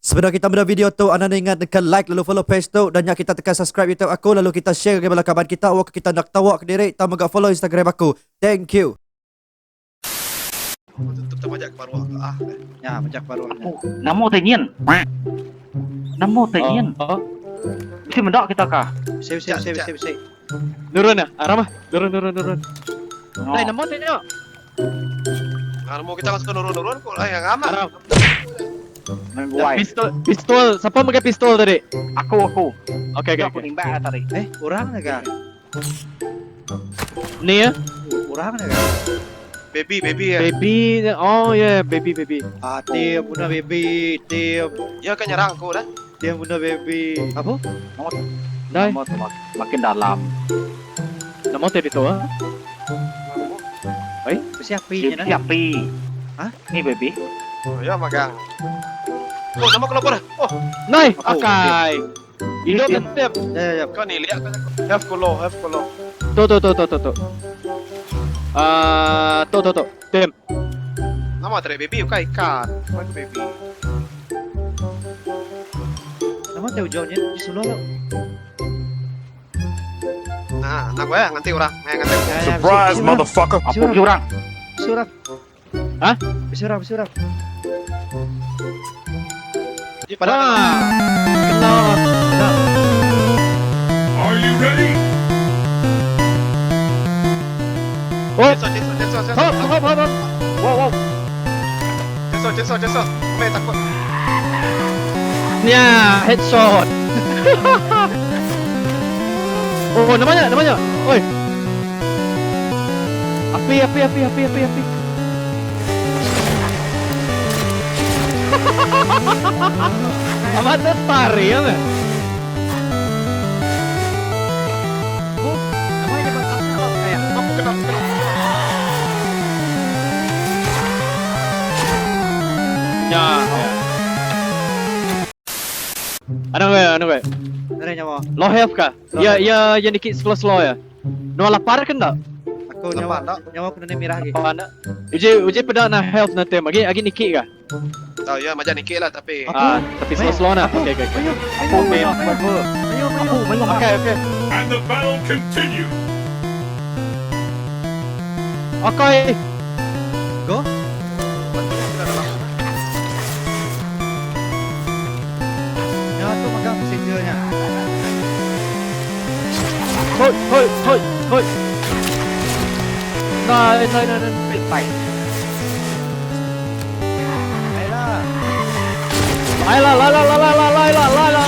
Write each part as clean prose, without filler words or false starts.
Sebedau kita meda video tu anang enda ingat nekan like lalu follow page tu dan nya kita tekan subscribe youtube aku lalu kita share ngagai bala kaban kita awakka kita enda ketawa kediri tau mega follow instagram aku. Thank you. Aku tetep tak majak ke baruh ke ah. Nya majak ke baruh nya. Apu, nama utai nyin? Nama utai nyin? Oh. Bisi meda kita kah? Bisi bisi bisi bisi bisi. Nurun ah, aram ah. Nurun nurun nurun. No. Dai nama utai nya? Ngarmu kita langsung nurun-nurun kok lah yang aman. Aram. Main buai. Pistol, pistol. Siapa megai pistol tadi? Aku aku. Okey okey. Aku nimbak lah tadi. Eh, orang na ga? Ni ya? Orang na ga? Baby, baby ya. Baby. Oh yeah, baby baby. Ah, tim guna baby, tim. Ya kan nyerang aku dah. Tim guna baby. Apa? Dai. Nama tu makin dalam. Nama tadi tu ah. Bisi api nya nah. Bisi api. Hah? Ni baby. Oh, ya magang. Oh, nama kelopor. Oh. Nai, akai. Hidup tetap. Ya ya ya. Kau ni lihat kau. Have kolo, have kolo. Tu tu tu tu tu tu. Ah, tu tu tu. Tim. Nama tarik baby bukan ikan. Bukan baby. Nama teh ujungnya di sebelah tu. Nah, nak gue nganti orang. Nganti. Ya, ya, Surprise, bisi- bisi motherfucker. Apa ki orang? Bisi orang. Hah? Bisi orang, bisi orang. Pada Ah. Kena. Kena. Are you ready? Oh. Chainsaw, chainsaw, chainsaw, chainsaw. Hop, hop, hop, hop. Wow wow. Chainsaw, chainsaw, chainsaw. Meh takut. Nya, headshot. oh, namanya, namanya. Oi. Api, api, api, api, api, api. Amat tertarik ya, meh. Oh, namanya dia bakal kayak. Aku kena, aku kena. Ya. ya. Ano gue, ano gue? Ada nyawa. Low health kah? Low Ya, health. ya, yang dikit slow slow ya. Noa lapar kan tak? Aku nyawa Lapar tak? nyawa kena merah lagi. Lapar nak. Uji, uji pedak na health na tem. Agi, agi nikit kah? Tahu ya, macam nikit lah tapi. Apa? Ah, tapi slow slow na. Okey, okey, okey. Ayo, Aku ayo, ayo ayo, ayo, Aku ayo. Okey, okey. And the battle continues. Okey. Go. Nyawa tu magang passengernya. Hoi, hoi, hoi, hoi. Nai, nai, nai, nai. Pai. Ayolah. Lai lah, lai lah, lai lah, lai lah, lai lah.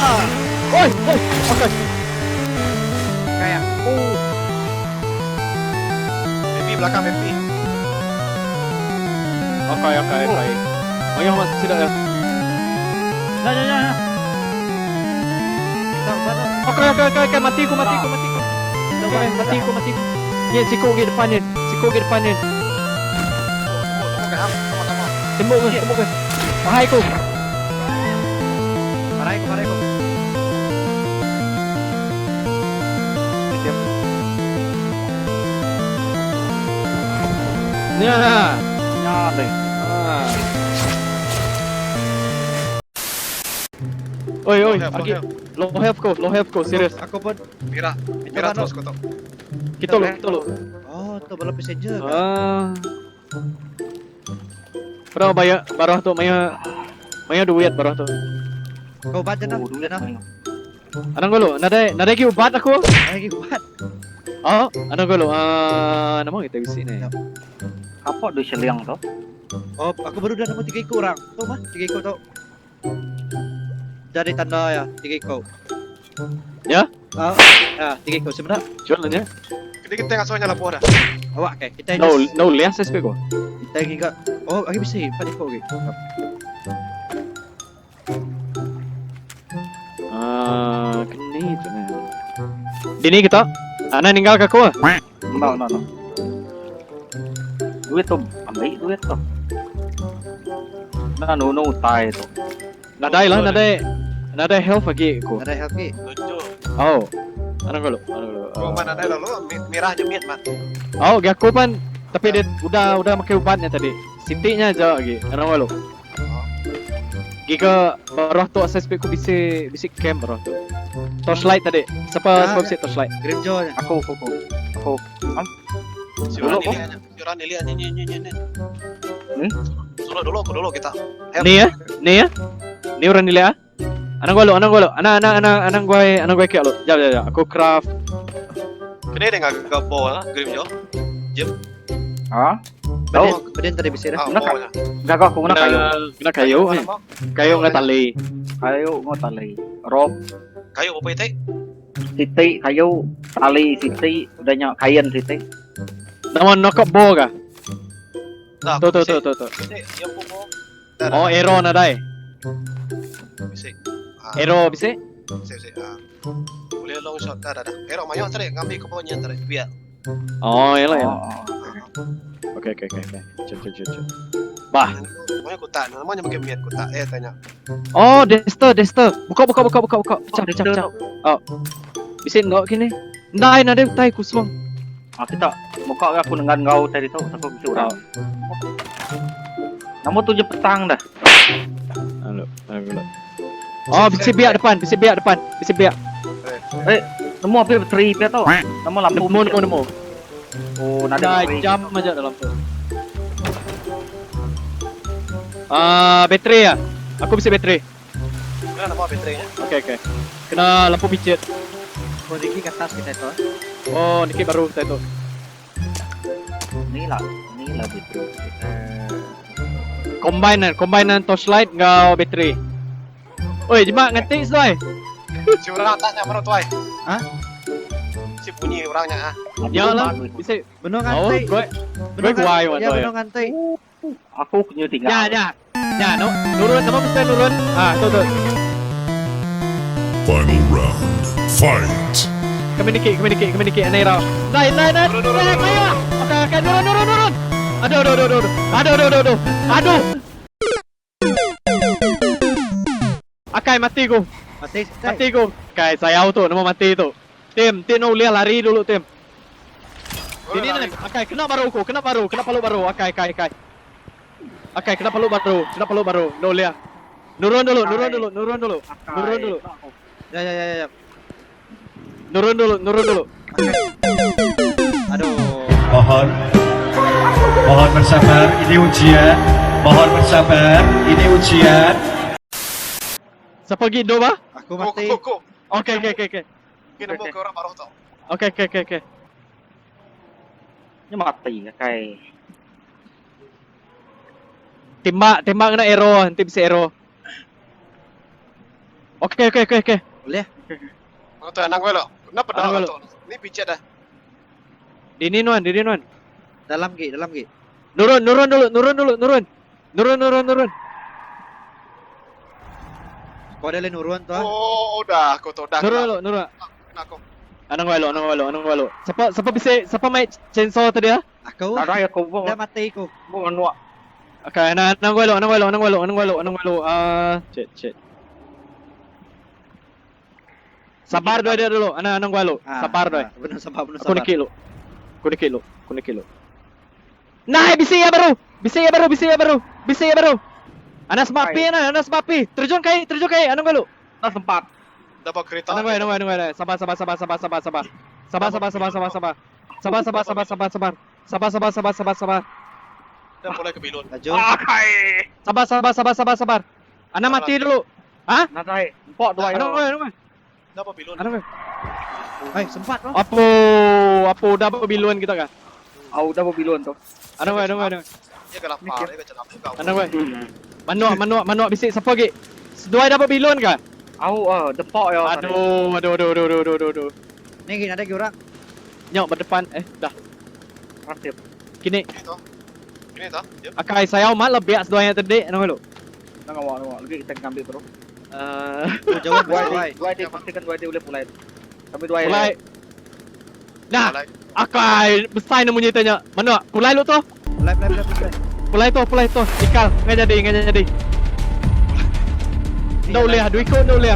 Oi, oi, okey. Kayak. Oh, Baby belakang baby. okey, okey, okey. Ayo masuk tidak ya. Ya ya ya. Kita ubat tu. Okey, okey, okey, okey, mati ku, mati ku, mati ku. Kita Okey, ubat. mati ku, mati ku. Ni siku ke depan ni. Siku ke depan ni. Tunggu, tunggu ke ham. Sama sama. Tembok ke, tembok ke. Bahai ku. Marai ku, marai ku. Diam. Ya. Ya deh. Ah. Oi, oi, Low health, lagi. low health. Low health ko, low health ko, serius. Aku pun. Merah, Minta merah bantu. terus kau tahu. Kita lo, kita lo. Oh, tu bala passenger kah? Ah. Berapa bayar baruh tu maya maya duit baruh tu. Kau ubat je nah. Oh, duit Nah. Anang golo, nadai nadai ki ubat aku. Lagi ubat. Oh, anang golo. Ah, nama kita bisi ni. Apa duit seliang tu? Oh, aku baru dah nemu 3 ekor orang. Tu mah, 3 ekor tu. Dari tanda ya, 3 ekor. Ya? Ah, ya, 3 ekor sebenarnya. Jual lah nya. Kita kita ngasuhnya lapor dah. Awak ke? Kita No, just no lias SP ko. kita giga. Oh, lagi bisa 4 ekor ke. Ah, kena tu ni. Dini kita. Ana ninggal ke aku ah. No no no. Duit tu, ambil duit tu. Nah, no no utai tu. Nadai lah, nadai nadai health lagi aku. Ada health ke? Lucu. Oh. Anang golo, anang golo. Kau mana ada lalu merah jemit mat. Oh, gak aku pan tapi dia udah udah pakai ubatnya tadi. Sitinya aja lagi. Anang golo. Giga baruh tu asai speed ku bisi bisi camp baruh tu. Torchlight tadi. Siapa siapa bisi torchlight? Grimjaw nya. Aku aku aku. Aku. Am. Dulu Dulu ko. Siuran ini ini ini ini. Hmm? Suruh dulu aku dulu kita. Ni ya? Ni ya? Ni orang nilai ah? Anang gua lu, anang gua lu. Anang anang anang anang gua anang gua kiak lu. Jap jap jap. Aku craft. Kena dia ngagak bo ah, Grimjaw. Jep. Ha? Beden, beden tadi bisi dah. Ah, Nak bo nya. Gaga aku ngena kayu. Kena kayu. eh. Kayu dengan tali. Kayu ngau tali. Rope Kayu apa itu? siti kayu tali siti udah nya kain siti. Nama knock up bow kah? Dah, Tu tu tu tu tu. Bisi, yang bo. Oh, arrow nadai. Bisi. Ah, Arrow bisi? Bisi bisi. Ah. Boleh long shot dah dah dah. Arrow mayok tadi ngambil ke bawah nyen tadi. Biar. Oh, yalah yalah. Oh, oh. Okey okey okey okey. Cek cek cek cek. Bah. Namanya kutak, namanya makin miat kutak. Eh tanya. Oh, Dexter, Dexter. Buka buka buka buka buka. Pecah pecah pecah. Oh. Bisi ndok kini. Ndai nadai utai kusung. Ah, kita muka aku dengan ngau tadi tu aku bisi orang. Nama tujuh petang dah. Halo, halo. Oh, bisi biak depan, bisi biak depan, bisi biak. Nemu apa bateri pia tu? Nemu lampu. Nemu nemu nemu. Oh, nada Dah bateri. jam aja dalam tu. Ah, bateri ya. Aku bisi bateri. Kena nama baterainya. Okey okey. Kena lampu picit. Oh, Diki ke atas kita tu. Oh, niki baru saya tu. Ni lah, ni lah bateri. Combine kan, combine kan torchlight ngau bateri. Oi, jemak ngetik sesuai. Si orang atasnya baru tuai. Hah? Si bunyi orangnya ah. Ya lah, bisa. Benung Oh, ngantai. gue gue guai Ya, wan benung ngantai. Aku punya tinggal. Ya, ya. Ya, no. Nurun, nama mesti nurun. Ah, tu tu. Final round. Fight! Kami dikit, kami dikit, kami dikit. Anai rau. Nai, nai, nai. Nurun, nurun, Nai, nurun, ayo. Okey, okey, nurun, nurun, nurun. Aduh, aduh, aduh, aduh. Aduh, aduh, aduh, aduh. Aduh. Akai mati ku. Mati. Mati ku. Kai sayau tu, nama mati tu. Tim, tim no boleh lari dulu tim. Ini ni, akai kena baru ku, kena baru, kena palu baru. Akai, akai, akai. Akai kena palu baru, kena palu baru. No boleh. Nurun dulu, nurun dulu, nurun dulu. Nurun dulu. Ya ya ya ya. Nurun dulu, nurun dulu. Aduh. Mohon Mohon bersabar, ini ujian. Mohon bersabar, ini ujian. Siapa pergi do bah? Aku Ku mati. ku ku. Okey, okey, okey, okey. Kena bawa ke orang baru tu. Okey, okey, okey, okey. Ni mati kai. Tembak, tembak kena arrow, nanti bisa arrow. Okey, okey, okey, okey. Boleh. Mana tu anang gue lo. Kenapa dah Anang gue tu? Ni pijat dah. Dini nuan, dini nuan. Dalam gi, dalam gi. Nurun, nurun dulu, nurun dulu, nurun. Nurun, nurun, nurun. Kau ada lain uruan tu ah. Oh, udah aku tu dah. Nurun dulu, nurun. Kena aku. Anang walo, anang walo, anang walo. Siapa siapa bisa siapa main chainsaw tadi ah? Aku Ada aku buat dah mati aku. buat manuak. Okey, anang anang walo, anang walo, anang walo, anang walo, anang walo. Ah, cek cek. Sabar doi dia dulu, anang anang walo. Ah, Sabar doi. ah, Benar sabar, benar Aku sabar. nikik lu. Aku nikik lu, aku nikik lu. Nah, bisa ya baru. Bisa ya baru, bisa ya baru. Bisa ya baru. Anas mapi ana, anas mapi. Terjun kai, terjun kai, anang walo. Dah sempat. Dah bawa kereta. Anang walo, anang walo, anang walo. Sabar, sabar, sabar, sabar, sabar, sabar. Sabar, sabar, sabar, sabar, sabar. Sabar, sabar, sabar, sabar, sabar. Sabar, sabar, sabar, sabar, sabar. Dah mulai ke bilun. Laju. Ah kai. Sabar, sabar, sabar, sabar, sabar. Ana mati dulu. Hah? Nadai. Empok dua Anang walo, anang walo. Dah bawa bilun. Anang walo. Eh, sempat loh. Apo, apo dah berbiluan kita kah? Au dah berbilun tu. Anang walo, anang walo. Dia ke lapar, dia ke celap juga. Anang walo. Manuk, manuk, manuk bisik siapa lagi? Seduai dapat bilun kah? Au ah depok ya. Aduh, aduh, aduh, aduh, aduh, aduh, aduh, aduh. Ni gi ada gi orang. Nyok berdepan, eh, dah. Rasip. Kini, Ini tu. Ini tu. Jom. akai saya mat lebih seduai yang tadi, anang walo. Nang awak awak lagi kita ngambil terus. Eh, Oh, jauh Dua jauh. dia, dua dia pastikan dua dia boleh pulai. Kami dua mulai. Nah, Mulai. akai besar namanya tanya. Mana? Pulai lu tu? Mulai, mulai, mulai, mulai. Pulai tu, pulai tu. Ikal, nggak jadi, nggak jadi. Ndak boleh, dua ikut ndak boleh.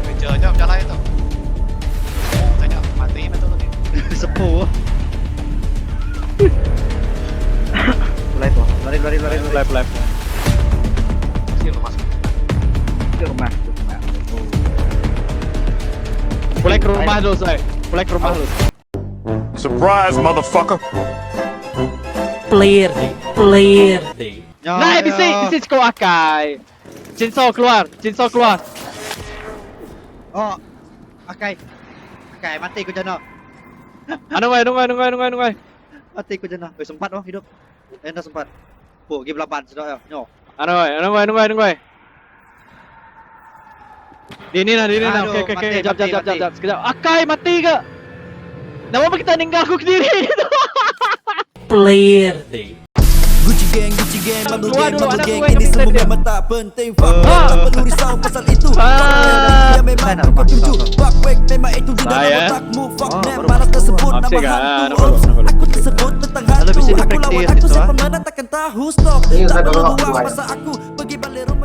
Kerja je berjalan itu. Oh, tanya mati betul lagi. Sepuh. Pulai tu. Lari, lari, lari, lari. Pulai, pulai, pulai. Bisi rumah. Ke rumah tu rumah. Pulai ke rumah dulu, Sai. Pulai ke rumah dulu. Surprise, motherfucker. Player day, player day. Ya, Nah, ya. bisi, bisi cukup akai. Chainsaw keluar, chainsaw keluar. Oh. Akai. Akai mati ku jana. Anu wai, nunggai, nunggai, nunggai, nunggai. Mati ku jana. Oi sempat oh hidup. Eh enda sempat. Po, gi belaban sudah ya. Nyo. Anu wai, anu wai, nunggai, nunggai. Di ni nah, di ni nah. Aduh, Okey, okey, okey. mati, Jap, jap, mati, jap, jap, mati. jap. Sekejap. Akai mati ke? Nama apa kita ninggal aku kediri tu? Player day. Gucci gang, Gucci gang, Bubble Keluar gang, dulu, Bubble anak gang gue Ini kami semua dia. memang tak penting Fuck Ah. them, tak perlu risau pasal itu Fuck them, dia memang Sana kau rumah, tuju sana. Fuck wake, memang itu di dalam Saya. otakmu Fuck Oh, them, baru malas tersebut Ah, nama cik, ah, hantu nama baru, Oops, nama baru. Aku tersebut tentang Kalau hantu bisa Aku lawan di-practice aku itu, siapa ah. mana takkan tahu Stop, Ini tak saya perlu baru buang keluar. masa aku Pergi balik rumah.